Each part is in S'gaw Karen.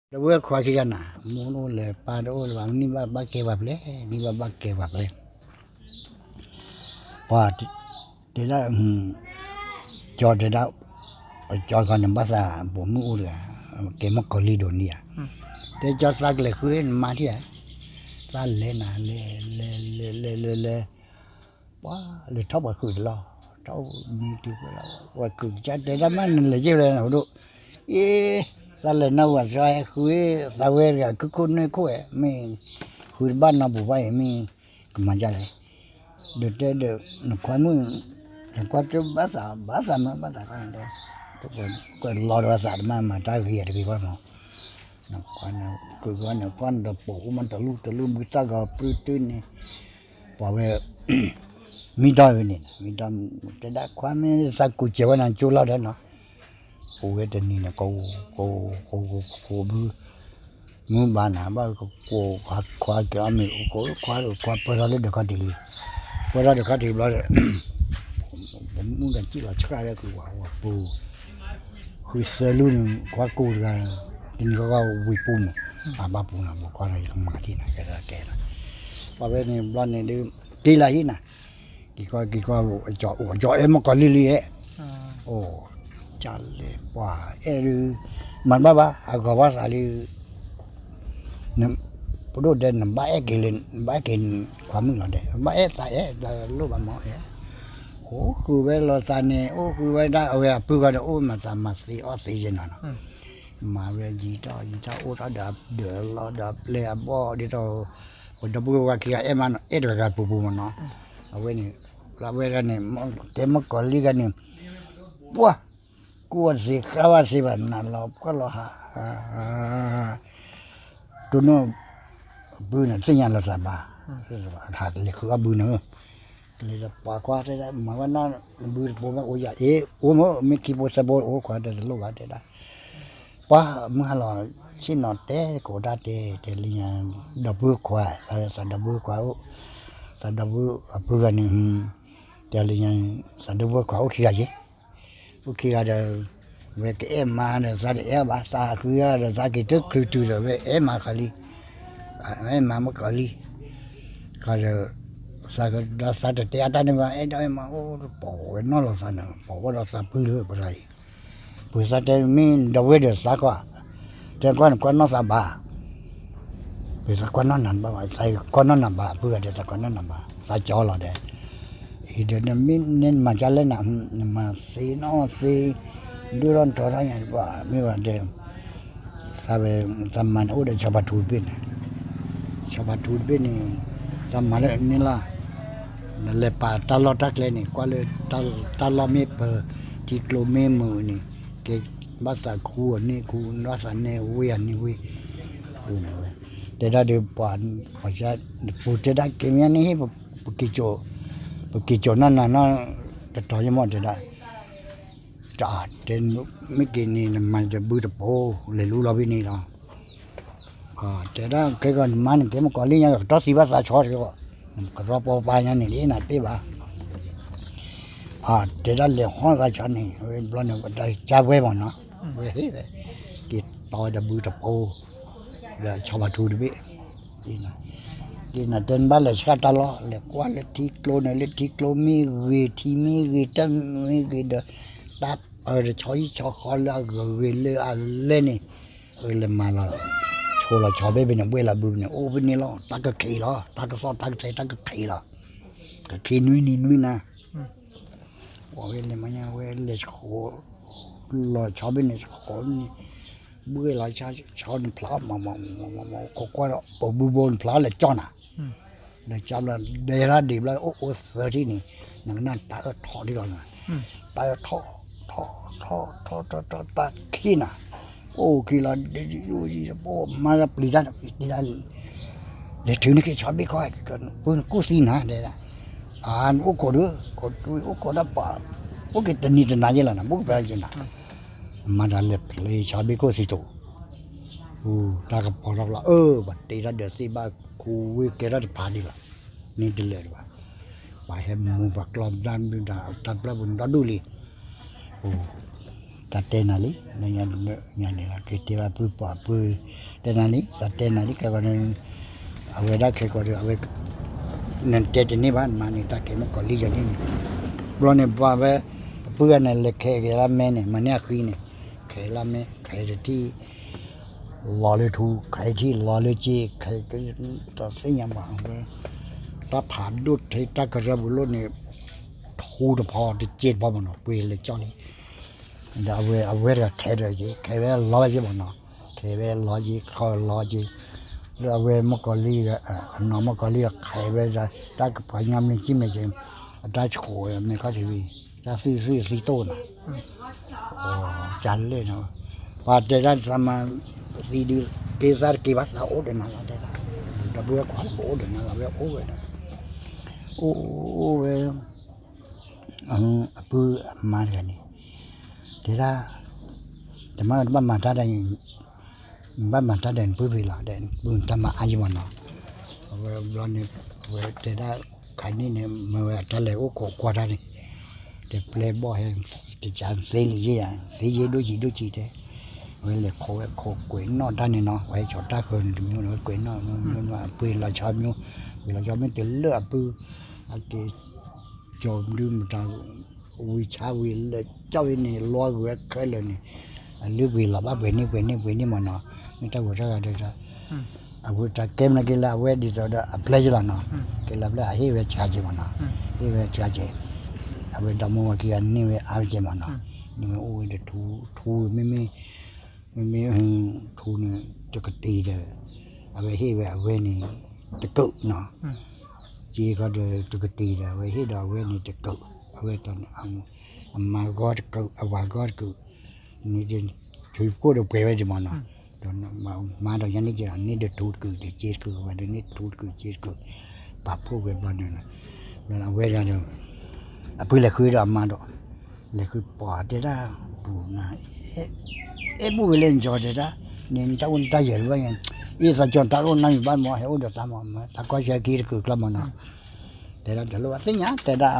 ဒီပုၢ်ဝဲၢ်ခွါခံဂၤနၤ, မိၢ်တအိၣ်လၢၤ ပၢ်တအိၣ်လၢၤဘၣ်, နံၣ်ဘၣ်ဘၣ်ကဲပှၤပျဲၢ်, နံၣ်ဘၣ်ဘၣ်ကဲပှၤပျဲၢ်, ပှၤတဲဒၣ်, ကၠီတဲဒၣ်, ကၠီခီန့ၣ်ဘၣ်သးပိာ်မုၣ်အိၣ်တဂၤ, ကဲမီၢ်ကီၤလံၢ်ဒိးန့ၢ်ဧါ, တဲကၠီသးကလဲၤဃုနမါထံၣ်ဧါ, သးလဲၤနၤလဲၤ, လဲၤလဲၤလဲၤလဲၤလဲၤ ပှၤလဲၤထီၣ်ပှၤဃုာ်တလီၢ်, ထီၣ်မံတုၤဖဲလီၤ, ပှၤဃုာ်ကစၢ်တဲတၢ်မးနလဲၤက့ၤလဲၣ်နၤဒိၣ်, အ့, သးလဲၤနၢ်ဟူအီၤဃုာ်သးဝဲတဂၤ ခုခိၣ်နွဲၣ်ခိၣ်ဧါ, မ့ၢ်ဃုာ်တဘၣ်နီတပူၤဘၣ်အံၤ မ့ၢ်ကမၤဒ်လဲၣ်, ဒီးတဲဒီး နခွါမုၣ်, နခွါတဲဘၣ်သး ဘၣ်သးမး ဘၣ်သး, ကွဲးလီၤဒီးသးတမၤ မၤတၢ်ဂ့ၤအတဂ့ၤဘၣ်မး, နခွါန့ၣ် ကွၢ်န့ၣ် ကွၢ်န့ၣ်ဒီးပိာ်အိၣ်မးတလူၢ်တလူၢ် ဘုသၣ်ဂီၤပြံတုၤန့ၣ်, ပှၤဝဲ မံဒီဝဲန့ၣ် မံဒီ တဲဒၣ်ခွါမ့ၢ်သးကူးစဲၤဝဲနၤကၠိလီၤဒီးနီၤ, အိၣ်ဝဲတနံၤန့ၣ် ကိး ကိး ကိး ကိးဘု မုၢ်ဘၣ်နၤဘၣ် ကကိးခွါက့ၤအီၣ်မ့ၤ အိၣ်ကိးခွါ ခွါပၢထီၣ်လၢဒၢးခီၣ်ထံးလံ, ပၢထီၣ်ဒၢးခီၣ်ထံးဘျီဒီး မုၣ်ကစံၣ်လီၤဆှၣ်ဝဲကဝၤဝၤပူၤ ဃုသၢလူၢ်န့ၣ် ခွါကိးတဂၤ, တနံၤဃီဝံၤပူၤမး, အဘၣ်ပူၤနၤ ပှၤခွါဒီးယကမၤထံၣ်နၤ ကဲဒၣ်ကဲနၤ, ပှၤဝဲန့ၣ်ဘျီန့ၣ်ဒုး တ့လၢဟံၣ်နၤ, က့ၤကီက့ၤကီ ကၠီအဲၣ်မီၢ်ကီၤလံၢ်လံဧါ, အိၣ် ကလဲၤပှၤအဲၣ်ဒုး မၤတဘၣ်ဘၣ် အဂီၤဘၣ်သးလံ ပဒိၣ်တဲ နဘၣ်အဲၣ်က့ၤလၢ နဘၣ်အဲၣ်က့ၤခွါမုၣ်လီၤဒဲး ဘၣ်အဲၣ်သးအဲၣ် တလိၣ်ဘၣ်မ့ၢ်အဲၣ်, အိၣ်ဃုာ်ဝဲလီၤသးန့ၣ် အိၣ်ဃုာ်ဝဲဒၣ်အဝဲအပုၢ်ဂၤဒီး အိၣ်မၤသးမၤသ့အီၣ်သ့ယဲနီၤနီၤ, မၤဝဲယံာ်ထီၣ်ယံာ်ထီၣ် အိၣ်ထီၣ်ဒီးအဒၢးလီၤဒီးအပျဲၢ်အဘီၣ်ဒ်သိး ပဒီပုၢ်ဝဲၢ်ခံဂၤအဲၣ်မးနီၤ အဲၣ်တဂၤဂၤပူၤပူၤမ့ၢ်နီၤ, အဝဲန့ၣ် လၢအဝဲတဂၤန့ၣ် တဲမီၢ်ကီၤလံၢ်ဂၤန့ၣ် ပှၢ် ကူၣ်အီၤသ့ ဃါဝဲသ့ဘၣ် နးလီၤပှၢ်လီၤဟး တိၢ်နီၣ် ဘုန့ၣ် သ့ၣ်ညါလီၤသးဘၣ်, ဟးကလဲၤဃုအီၣ်ဘုန့ၣ်, ကလဲၤဒီးပှၤကွၢ်တဲဒၣ် မၤဝဲနီၢ် ဘုတပိၤဘၣ်အိၣ်ယၤ အ့ အိၣ်မ့ၢ် မ့ၢ်ခံပိၤသၢပိၤအိၣ်ခွါတဲတလိၣ်ဘၣ်တဲဒၣ်, ပှၤမုၢ်ဟါလီၤ ဆ့ၣ်နီၤတဲကိးတၢ်တဲ တဲလံညါ ဒီပုၢ်ခွါ သးဒီပုၢ်ခွါအိၣ်, သးဒီပုၢ်အပုၢ်ဂၤန့ၣ် တဲလံညါ သးဒီပုၢ်ခွါအိၣ်ခံဂၤယ့ၣ် အိၣ်ခံဂၤဒီး ဝဲကအဲၣ်မါဒီး သးတအဲၣ်ဘၣ် သးဃုဂၤဒီး သးက့ၤတချုးတုၤဒီး ဝဲအဲၣ်မါကီၤလံၢ်, အဲၣ်မါမ့ၢ်ကီၤလံၢ်, ကီၤဒီး သးကဒီးသးတတဲအတၢ်န့ၣ်ဘၣ် အဲၣ်ဒိးအဲၣ်မါအိၣ်တပိၤဝဲနီၢ်လီၤသးန့ၣ် ပိာ်ဝဲဒီးသးပုၢ်လၢပရၤအံၤ, ပှၤသးတဲမ့ၢ်ဒီပုၢ်ဝဲၢ်ဒီးသးကွၢ်, တဲကွၢ်နကွၢ်နီၢ်သးဘၣ် ပသးကွၢ်နီၢ်နၤဘၣ် သးကွၢ်နီၢ်နၤဘၣ် အပုၢ်ဂၤဒီးသးကွၢ်နီၢ်နၤဘၣ် သးကၠီလီၤဒီး, အံၤဒီးနမ့ၢ်နမၤကၢ်လဲၣ်နၤ နမၤသ့နီၢ်သ့, ဒိၣ်ထီၣ်ထီထီၣ်ညါတပှၢ် မ့ၢ်ဘၣ်ဒီး, သးဝဲ သးမၤန့ၣ်အိၣ်ဒီးဆီဖါထူတဘ့ၣ်န့ၣ်, ဆီဖါထူတဘ့ၣ်န့ၣ်, သးမၤလၢန့ၣ်လီၤ, နလဲၤပာ်တၢ်လီၢ်တၢ်ကျဲန့ၣ် ကွၢ်လၢ တၢ်လီၢ်မ့ၢ်ပၢၤ ထံကျိမ့ၢ်မုာ်န့ၣ်, ကဲဘၣ်သးခူအီၤန့ၢ်ခူ ဘၣ်သးနဲဝ့ၢ်အီၤန့ၢ်ဝ့ၢ်, တဲဒၣ်ဒီးပှၤ ပှၤတဲဒၣ်ကဲမ့ၢ်န့ၣ် ပက့ၤကၠိ, ပက့ၤကၠိနီၢ်နၤနီၢ်, တတီၤယမီၢ်တဲဒၣ်, တၢ်တဲ, မ့ၢ်က့ၤန့ၣ် နမၤတဘုတပိၤ လဲၤလူလီၤဖဲန့ၣ်လီၤ, တဲဒၣ်ကဲကီးနမါန့ၣ် ကဲမ့ၢ်ကီၤလံၢ်ညါ ကတီၢ်သံဘၣ်သးဆီတက့ၢ်, ကရီပီပၤညါန့ၣ် လၢနၤတ့ၢ်ဘၣ် တဲဒၣ်လဲၤဟီၣ်သးဆီန့ၣ် အဝဲဘျီန့ၣ် ဝဲတၢ်ကၢ်ဝဲမ့ၢ်နီၤ, ဝဲဟ့ၣ်ဝဲ, က့ၤတီတဘုတပိၤ, ဒီးဆီဖါထူတဘ့ၣ်, က့ၤနၤတဲနဘၣ်လဲၤဆှၢတၢ်လီၢ် လဲၤကွၢ်လၢထံကျိန့ၣ် လၢထံကျိမ့ၢ်ဂ့ၤ ထံမ့ၢ်ဂ့ၤ တၢ်မ့ၢ်ဂ့ၤဒီး, တၢ်ပၢဒီးဆီဟံၣ်ဆီဃီလၢအဂ့ၤလၢအလဲၢ်န့ၣ်, အဝဲလဲၤမၤလီၤ, ဆိလီၤဆီဘ့ၣ်ဖဲန့ၣ် ဘှဲၣ်လီၤဘုဖဲန့ၣ် အိၣ်ဖဲန့ၣ်လီၤ တၢ်ကခံးလီၤ တၢ်ကစီၣ်တၢ်ကဆဲးတၢ်ကခံးလီၤ, ကခံးနွံနံၤနွံနၤ ပှၤဝဲလဲၤမၤညါဝဲလဲၤဆှီ, လီၤဆီဘ့ၣ်န့ၣ်ဆှီန့ၣ်, ဘှဲၣ်လီၤဆီန့ၣ်ဖျါမးမးမးမးမး ခိးကွၢ်ဒီး ပဘုဘိန့ၣ်ဖျါလဲၤကၠီနၤ, လဲၤကၠီဘျီ ဒဲရၣ်ဒံးဘျီ အိၣ်အိၣ်သၢထံၣ်န့ၣ်, နကနၣ်တၢ်အၢၣ်ထီၣ်ဒ်လီၤနၤ, တၢ်အၢၣ်ထီၣ်, ထီၣ်, ထီၣ်, ထီၣ်, ထီၣ်, ထီၣ်, တၢ်ခံးနၤ, အိၣ်ခံးလီၤ, မၤဒီးပျံၤတၢ်, လဲၤထုးန့ၢ်က့ၤဆီဘ့ၣ်ခီ, ပှၤကူၣ်သံနၤဒဲဒၣ်, အအိၣ်ခိးဒုး, အိၣ်ခိးဒၣ်ပှၤ, အိၣ်က့ၤတနံၤတနၤယဲလီၤနၤ ဘူးကပျၢ်ယဲနၤ, မၤတၢ်လဲၤဖျ့ဆီဘ့ၣ်ခိၣ်သံသိး, တၢ်ကပီၤထီၣ်ဖျါ အၢ ပှၤတ့တၢ်ဒၢးသ့ၣ်ဘၣ်ခူဝ့ၢ်ကဲထီၣ်တဖးဒံးလီၤ, န့ၣ်တလၢာ်တဘၣ်, ပှၤဟဲမူပှၤကျီၢ်တၢ်ဒုးတၢ်တၢ်ပျၢ်ပူၤန့ၣ်ဒီဒူၣ်လံ, အိၣ် တၢ်တဲနၤလံ, ညါန့ၣ်လီၤ က့ၤတဲဘၣ်ပုၢ်ပှၢ်ပုၢ်, တဲနၤလံ တၢ်တဲနၤလံ ခဲကီးန့ၣ်, အဝဲဒၣ်ခဲကီးဒီး အဝဲ နတဲတန့ၢ်ဘၣ် နမၤန့ၣ် တၢ်ကဲမုၣ်ကီၤလံယၤန့ၣ်န့ၣ်, ဘျီန့ၣ် ဘၣ်ဝဲ ပပုၢ်ဂၤန့ၣ် လဲၤခဲက့ၤလၢမဲန့ၣ် မၤန့ၢ်အဃံန့ၣ်, ခဲလၢမဲ ခဲတထံၣ် လီၤလၢထူ ခဲထံၣ်လီၤလၢစ့ ခဲ တသ့ၣ်ညါဘၣ်ဝဲ, တၢ်ဖးဒိၣ်ထဲတၢ်ကရၢပူၤလိၣ်န့ၣ် ထူတဖီတစ့တဖီမ့ၢ်နီၤ ပှ့ၤလၢကၠီလံ, ဒီးအဝဲအဝဲတဂၤခဲဒီးက့ၤ ခဲဝဲလီၤဝဲက့ၤမ့ၢ်နီၤ, ခဲဝဲလီၤက့ၤ ခီလီၤက့ၤ, လၢအဝဲမုၣ်ကီၤလံၢ်, အနီၢ်မုၣ်ကီၤလံၢ်ဒီးခဲဝဲဒၣ် တၢ်ကပှၤညါမနုၤကံၢ်မဲာ်က့ၤ, အတၢ်ဆှိးဝဲမ့ၢ်ခီၣ်ထံးဝံၤ တၢ်သွံၣ်သွံၣ်သံတိၢ်နီၤ, ကလဲၣ်နီၤ, ပှၤတဲဒၣ်သးမၤသံဒုး က့ၤသးတက့ၤဘၣ်သးအိၣ်ဒီးနၤလီၤတဲဒၣ်, ဒီပုၢ်ဝဲၢ်ခွါလၢပအိၣ်ဒီးနၤလီၤ ဝဲအိၣ်ဝဲဒီး, အိၣ်အိၣ်ဝဲ အပုၢ်အမါတဂၤန့ၣ် တဲဒၣ်, တမ့ၢ်တဘၣ်မၤတၢ်ဒီး, ဘၣ်မၤတၢ်ဒီးနပုၢ်ဖံးလီၤဒီး ပုၢ်တၢ်မၤအါယံၤမ့ၢ်နီၤ, အဝဲဘျီန့ၣ် အဝဲတဲဒၣ် ခါန့ၣ်န့ၣ် မ့ၢ်ဝဲတၢ်လဲၤအိၣ်ခိးကွၢ်တၢ်န့ၣ်, တပျဲဘီၣ်ဟဲ တကးသ့လံယဲယၤ သ့ယဲဒိၣ်ကံဒိၣ်ကံတဲ, ဝဲလဲၤခိးဝဲခိးကွဲးနီၣ်တၢ်န့ၣ်နီၤ ဝဲဆိးတၢ်ဃၢၤန့ၣ်တမံၤန့ၣ် ဝဲကွဲးနီၣ်မ့ၢ် ပှ့ၤလီၤဆီမ့ၢ်, ပှ့ၤလီၤဆီမ့ၢ်တုၤလၢအပုၢ်, အက့ၤ ကၠီၤဒုမတၤ ဝံၤဆါဝံၤလၢာ်ကၠီဝံၤန့ၣ် လီၤဂုၤဝဲခဲလၢာ်န့ၣ်, အလုၢ်ပှ့ၤလီၤဘၣ်ပှဲၤန့ၢ်ပှဲၤန့ၢ်ပှဲၤန့ၢ်မ့ၢ်နီၤ, မ့ၢ်တၢ်ဂိၤတၢ်ဂၤဒီး, အဝဲတၢ်ကဲမနုၤက့ၤလၢအဝဲဒ်သိးဒီးအပျဲၢ်က့ၤလီၤနီၤ, ကဲလၢပျဲၢ်အဟ့ၣ်ဝဲဆါက့ၤမ့ၢ်နီၤ, ဟ့ၣ်ဝဲဆါက့ၤ, အဝဲဒီမါဝၤခံဂၤန့ၢ်ဝဲအါဝဲက့ၤမ့ၢ်နီၤ, န့ၢ်ဝဲအိၣ်ဝဲဒီးထူ, ထူမ့မ့ၢ် မ့မ့ၢ် ထူန့ၣ် တကတံၤဒီး, အဝဲဟ့ၣ်ဝဲအဝဲန့ၣ် တကုာ်နီၤ, စ့ခီဒီးတကတံၤဒီး အဝဲဟ့ၣ်ဒီးအဝဲန့ၣ်တကုာ်, အဝဲတၢ်န့ၣ် အမါဂီၢ်တကုာ် အဝၤဂီၢ်တကုာ်, န့ၣ် ထူကိၣ်ဒီးပှဲၤဝဲဒံးမ့ၢ်နီၤ, ဒီးမါဒီးယၤန့ၢ်က့ၤဒီး န့ၢ်ဒီးထူတကုာ်ဒီးစ့တကုာ် အဝဲဒီးန့ၢ်ထူတကုာ်စ့တကုာ်, ပာ်ဖှိၣ်ဝဲဘျီန့ၣ်, ဘျီအဝဲဒၣ်ဒီး အပုၢ်လဲၤဃုဒီးအမါဒီး, လဲၤဃုပှၤတဲဒၣ်, ပူၤနၤ, အဲၣ်ဘူၣ်ဝဲလၢနကၠီတဲဒၣ်, န့ၣ်နတၢ်အိၣ်နတၢ်ယၢၤတဘၣ်, အ့ၣ်သးကၠီတၢ်အိၣ်နီတမံၤဘၣ်မ့ၢ် ဟဲအိၣ်ဒီးသးမ့ၢ် သးကီၢ်ဆၢက့ၤတကုာ်ကျီၢ်မ့ၢ်နီၤ, တဲဒၣ်တလိၣ်ဘၣ်သ့ၣ်ညါ တဲဒၣ်,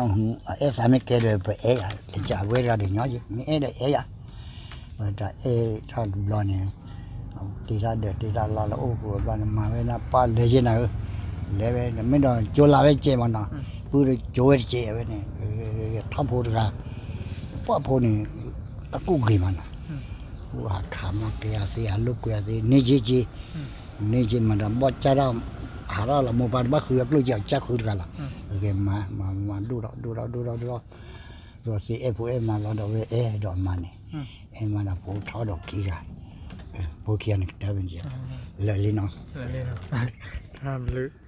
အအဲၣ်သးမ့ၢ်ကဲဒီးပအဲၣ်ယၤ, တကးအဝဲတဂၤဒီးညီယဲ မ့ၢ်အဲၣ်ဒီးအဲၣ်ယၤ, ဝဲတၢ်အဲၣ်ထီၣ်တဘျီန့ၣ် တ့တၢ်ဒၢးတ့တၢ်လီလၢအိၣ်ဃုာ်ဘျီန့ၣ် မၤဝဲဒၣ်ပှၢ်လဲၤယဲနၤဧၢ, လဲၤဝဲ မ့ၢ်ဒီးကၠိလၢဝဲကဲမ့ၢ်နီၤ, ပုၢ်ဒီးကၠိဝဲတကဲဝဲန့ၣ်, ထီၣ်ဖိတဂၤ, ပှၢ်ဖိန့ၣ်, တၢ်ကူၣ်ဂ့ၤမ့ၢ်နီၤ, ဟးခးမၤကဲအသ့ ဟးလိာ်ကွဲအသ့ န့ၢ်က့ၤက့ၤ, န့ၢ်က့ၤမၤဒီးဘီၣ်ကၢ်ထီၣ်, ဟးထီၣ်လီၤမိၢ်ပၢ်တဘၣ်ဃုအကျိၣ်က့ၤအီၤကၢ်ဃုတဂၤလီၤ, အဂ့ၤမၤ, မၤဒိၣ်ထီၣ်ဒိၣ်ထီၣ်ဒိၣ်ထီၣ်ဒိၣ်ထီၣ်, ဒီးသ့အဲၣ်ဖိအဲၣ်မါလီၤဒီးဝဲအဲၣ်ဒီးအမါန့ၣ်, အဲၣ်မါဒီးဖိထီၣ်ဒီးခံဂၤ, ဖိခံဂၤန့ၣ်ကတၢၢ်ဝဲန့ၣ်, လၢာ်လံနီၤ, တၢ်ဘျုး